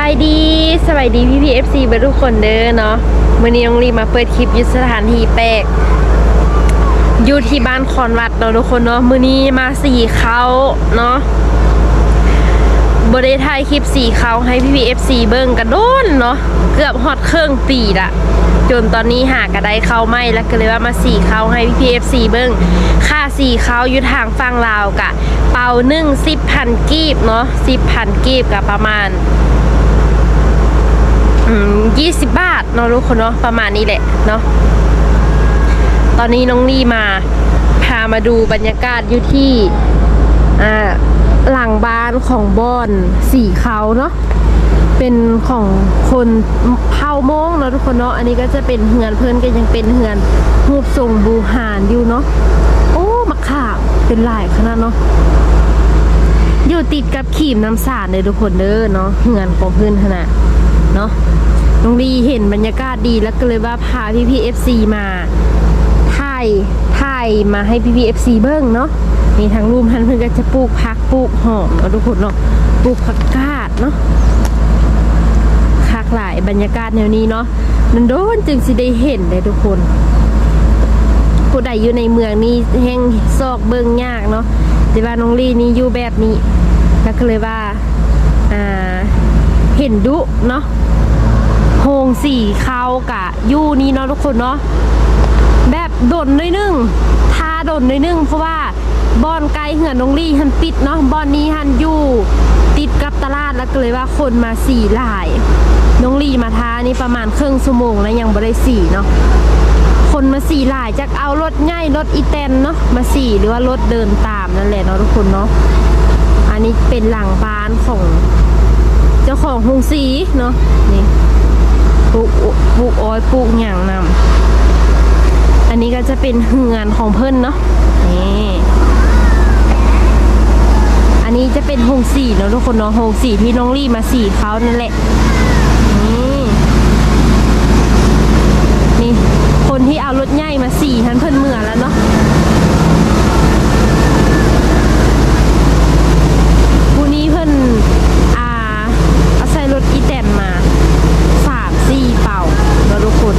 ສະບາຍດີ ສະບາຍດີ ພີ່ໆ ເອັຟຊີ ເບິດທຸກຄົນເດີເນາະ. ມື້ນີ້ນ້ອງລີມາເປີດຄລິບຢູ່ສະຖານທີ່ແປກ ຢູ່ທີ່ບ້ານຄອນວັດເນາະທຸກຄົນເນາະ. ມື້ນີ້ມາສີເຂົ້າເນາະ ບໍ່ໄດ້ຖ່າຍຄລິບສີເຂົ້າໃຫ້ພີ່ໆ ເອັຟຊີ ເບິ່ງກະດົນເນາະ ເກືອບຮອດເຄິ່ງປີລະ ຈົນຕອນນີ້ຫາກະໄດ້ເຂົ້າໃໝ່ ລະກະເລີຍວ່າມາສີເຂົ້າໃຫ້ພີ່ໆ ເອັຟຊີ ເບິ່ງ. ຄ່າສີເຂົ້າຢູ່ທາງຝັ່ງລາວກະເປົາໜຶ່ງ ສິບພັນກີບເນາະ ສິບພັນກີບກະປະມານ ອືມ ຍີ່ສິບບາດເນາະທຸກຄົນເນາະ ປະມານນີ້ແຫຼະເນາະ. ຕອນນີ້ນ້ອງລີມາ ພາມາດູບັນຍາກາດຢູ່ທີ່ ອ່າ ຫຼັງບ້ານຂອງບ່ອນສີເຂົ້າເນາະ ເປັນຂອງຄົນເຜົ່າມົ້ງເນາະທຸກຄົນເນາະ. ອັນນີ້ກະຈະເປັນເຮືອນເພິ່ນ ກະຍັງເປັນເຮືອນຮູບຊົງບູຮານຢູ່ເນາະ. ໂອ້ ໝາກຂາມເປັນຫຼາຍຂະໜາດເນາະ ຢູ່ຕິດກັບຂີມນ້ຳສານເດີທຸກຄົນເດີເນາະ ເຮືອນຂອງເພິ່ນຫັ້ນນະເນາະ. ນ້ອງລີເຫັນບັນຍາກາດດີ ລະກະເລີຍວ່າພາພີ່ໆ ເອັຟຊີ ມາຖ່າຍ ຖ່າຍມາໃຫ້ພີ່ໆ ເອັຟຊີ ເບິ່ງເນາະ. ນີ້ທາງລຸ່ມຫັ້ນເພິ່ນກະຈະປູກຜັກ ປູກຫອມເນາະທຸກຄົນເນາະ ປູກຜັກກາດເນາະ ຄັກຫຼາຍບັນຍາກາດແນວນີ້ເນາະ. ດົນໆ ຈຶ່ງຊິໄດ້ເຫັນເດ້ທຸກຄົນ ຜູ້ໃດຢູ່ໃນເມືອງນີ້ແຮ່ງຊອກເບິ່ງຍາກເນາະ ແຕ່ວ່ານ້ອງລີນີ້ຢູ່ແບບນີ້ ລະກະເລີຍວ່າ ອ່າ ເຫັນດຸເນາະ. ໂຮງສີເຂົ້າກະຢູ່ນີ້ເນາະທຸກຄົນເນາະ ແບບດົນໜ້ອຍໜຶ່ງ ຖ້າດົນໜ້ອຍໜຶ່ງ ເພາະວ່າບ່ອນໃກ້ເຮືອນນ້ອງລີຫັ້ນປິດເນາະ. ບ່ອນນີ້ຫັ້ນຢູ່ຕິດກັບຕະຫຼາດ ລະກະເລີຍວ່າຄົນມາສີຫຼາຍ. ນ້ອງລີມາຖ້ານີ້ປະມານເຄິ່ງຊົ່ວໂມງລະຍັງບໍ່ໄດ້ສີເນາະ. ຄົນມາສີຫຼາຍ ຈັກເອົາລົດໃຫຍ່ ລົດອີແຕນເນາະ ມາສີ ຫຼືວ່າລົດເດີນຕາມນັ້ນແຫຼະເນາະທຸກຄົນເນາະ. ອັນນີ້ເປັນຫຼັງບ້ານຂອງເຈົ້າຂອງໂຮງສີເນາະ. ນີ້ ປູກ ປູກອ້ອຍ ປູກຫຍັງນຳ. ອັນນີ້ກະຈະເປັນເຮືອນຂອງເພິ່ນເນາະ. ນີ້ ອັນນີ້ຈະເປັນໂຮງສີເນາະທຸກຄົນເນາະ ໂຮງສີທີ່ນ້ອງລີມາສີເຂົ້ານັ້ນແຫຼະ. ນີ້ ນີ້ ຄົນທີ່ເອົາລົດໃຫຍ່ມາສີຫັ້ນເພິ່ນເມືອລະເນາະ. ຜູ້ນີ້ເພິ່ນ ອ່າ ເອົາໃສ່ລົດອີແຕນມາ ສາມສີ່ເປົາເນາະທຸກຄົນ.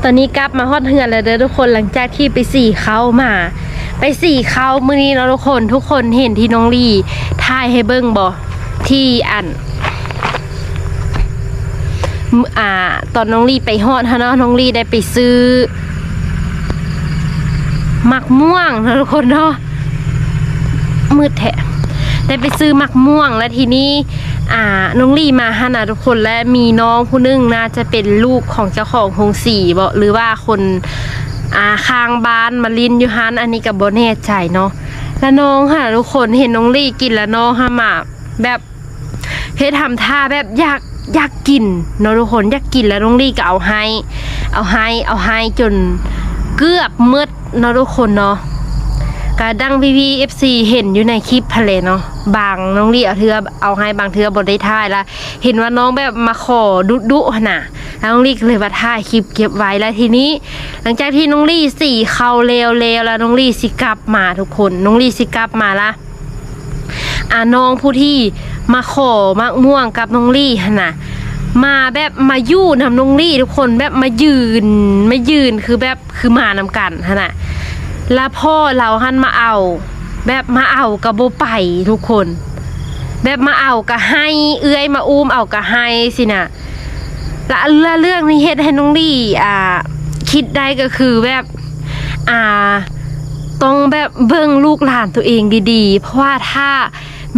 ຕອນນີ້ກັບມາຮອດເຮືອນແລ້ວເດີທຸກຄົນ ຫຼັງຈາກທີ່ໄປສີເຂົ້າມາ ໄປສີເຂົ້າມື້ນີ້ເນາະທຸກຄົນ. ທຸກຄົນເຫັນທີ່ນ້ອງລີ່ຖ່າຍໃຫ້ເບິ່ງບໍ່ ທີ່ອັນ ອ່າ ຕອນນ້ອງລີ່ໄປຮອດຫັ້ນເນາະ ນ້ອງລີ່ໄດ້ໄປຊື້ໝາກມ່ວງເນາະທຸກຄົນເນາະ ມືດແທ້ ໄດ້ໄປຊື້ໝາກມ່ວງ ແລະ ທີນີ້ ອ່າ ນ້ອງລີ່ມາຫັ້ນນະທຸກຄົນ ແລະ ມີນ້ອງຜູ້ໜຶ່ງ ໜ້າຈະເປັນລູກຂອງເຈົ້າຂອງໂຮງສີບໍ ຫຼືວ່າຄົນ ອ່າ ຂ້າງບ້ານມາຫຼິ້ນຢູ່ຫັ້ນ ອັນນີ້ກໍບໍ່ແນ່ໃຈເນາະ. ແລະ ນ້ອງຫັ້ນນະທຸກຄົນ ເຫັນນ້ອງລີ່ກິນ ແລະ ນ້ອງຫັ້ນມາແບບ ເຮັດທຳທ່າແບບຢາກ ຢາກກິນເນາະທຸກຄົນ ຢາກກິນ ແລ້ວນ້ອງລີ່ກໍເອົາໃຫ້ ເອົາໃຫ້ ເອົາໃຫ້ຈົນເກືອບໝົດເນາະທຸກຄົນເນາະ. ກະດັ່ງພີ່ໆ ເອັຟຊີ ເຫັນຢູ່ໃນຄລິບຫັ້ນແຫຼະເນາະ ບາງ ນ້ອງລີ່ເອົາເທື່ອ ເອົາໃຫ້ ບາງເທື່ອບໍ່ໄດ້ຖ່າຍ ລະເຫັນວ່ານ້ອງແບບມາຂໍດຸໆຫັ້ນນະ ແລ້ວນ້ອງລີ່ກໍເລີຍວ່າຖ່າຍຄລິບເກັບໄວ້. ແລ້ວທີນີ້ ຫຼັງຈາກທີ່ນ້ອງລີ່ສີເຂົ້າແລ້ວ ແລ້ວ ແລ້ວນ້ອງລີ່ຊິກັບມາທຸກຄົນ ນ້ອງລີ່ຊິກັບມາລະ ອ່າ ນ້ອງຜູ້ທີ່ມາຂໍໝາກມ່ວງກັບນ້ອງລີ່ຫັ້ນນະ ມາແບບມາຢູ່ນຳນ້ອງລີ່ທຸກຄົນ ແບບມາຢືນ ມາຢືນ ຄືແບບ ຄືມານຳກັນຫັ້ນນະ ລະພໍ່ລາວຫັ້ນມາເອົາ ແບບມາເອົາກໍບໍ່ໄປທຸກຄົນ ແບບມາເອົາກໍໄຫ້ ເອື້ອຍມາອຸ້ມເອົາກໍໄຫ້ຊີ້ນະ. ລະ ລະເລື່ອງນີ້ເຮັດໃຫ້ນ້ອງລີ່ ອ່າ ຄິດໄດ້ກໍຄືແບບ ອ່າ ຕ້ອງແບບເບິ່ງລູກຫຼານຕົວເອງດີໆ ເພາະວ່າຖ້າ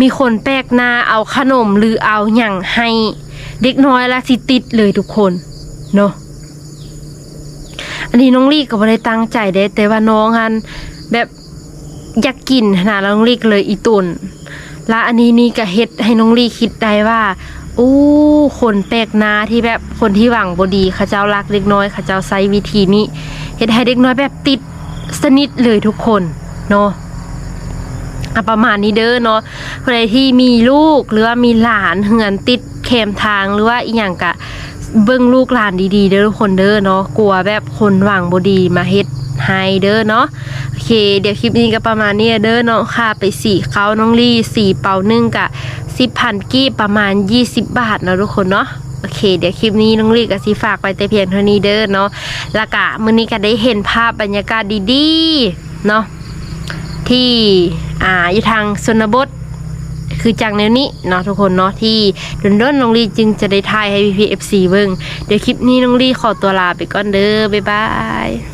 ມີຄົນແປກໜ້າເອົາຂະໜົມ ຫຼື ເອົາຫຍັງໃຫ້ເດັກນ້ອຍລະຊິຕິດເລີຍທຸກຄົນເນາະ. ອັນນີ້ນ້ອງລີ່ກໍບໍ່ໄດ້ຕັ້ງໃຈເດ້ ແຕ່ວ່ານ້ອງຫັ້ນແບບຢາກກິນຫັ້ນນະ ແລ້ວນ້ອງລີ່ກໍເລີຍອີ່ຕົນ ລະອັນນີ້ນີ້ກໍເຮັດໃຫ້ນ້ອງລີ່ຄິດໄດ້ວ່າ ໂອ້ ຄົນແປກໜ້າທີ່ແບບຄົນທີ່ຫວັງບໍ່ດີ ເຂົາເຈົ້າລັກເດັກນ້ອຍ ເຂົາເຈົ້າໃຊ້ວິທີນີ້ ເຮັດໃຫ້ເດັກນ້ອຍແບບຕິດສະໜິດເລີຍທຸກຄົນເນາະ. ອ່ະ ປະມານນີ້ເດີເນາະ ຜູ້ໃດທີ່ມີລູກ ຫຼືວ່າມີຫຼານເຮືອນຕິດແຄມທາງ ຫຼືວ່າອີ່ຫຍັງກະ ເບິ່ງລູກຫຼານດີໆເດີທຸກຄົນເດີເນາະ ກົວແບບຄົນຫວັງບໍ່ດີມາເຮັດໃຫ້ເດີເນາະ. ໂອເຄ ດຽວຄລິບນີ້ກໍປະມານນີ້ເດີເນາະ ຄ່າໄປສີເຂົ້ານ້ອງລີ່ ສີເປົາໜຶ່ງກະສິບພັນກີບ ປະມານຍີ່ສິບບາດເນາະທຸກຄົນເນາະ. ໂອເຄ ດຽວຄລິບນີ້ນ້ອງລີ່ກໍຊິຝາກໄວ້ແຕ່ພຽງເທົ່ານີ້ເດີເນາະ ລະກະມື້ນີ້ກໍໄດ້ເຫັນພາບບັນຍາກາດດີໆເນາະ ທີ່ ອ່າ ຢູ່ທາງຊົນນະບົດ ຄືຈັ່ງແນວນີ້ເນາະທຸກຄົນເນາະ ທີ່ດົນໆນ້ອງລີ່ຈຶ່ງຈະໄດ້ຖ່າຍໃຫ້ພີ່ໆ ເອັຟຊີ ເບິ່ງ. ດຽວຄລິບນີ້ນ້ອງລີ່ຂໍຕົວລາໄປກ່ອນເດີ ບາຍບາຍ.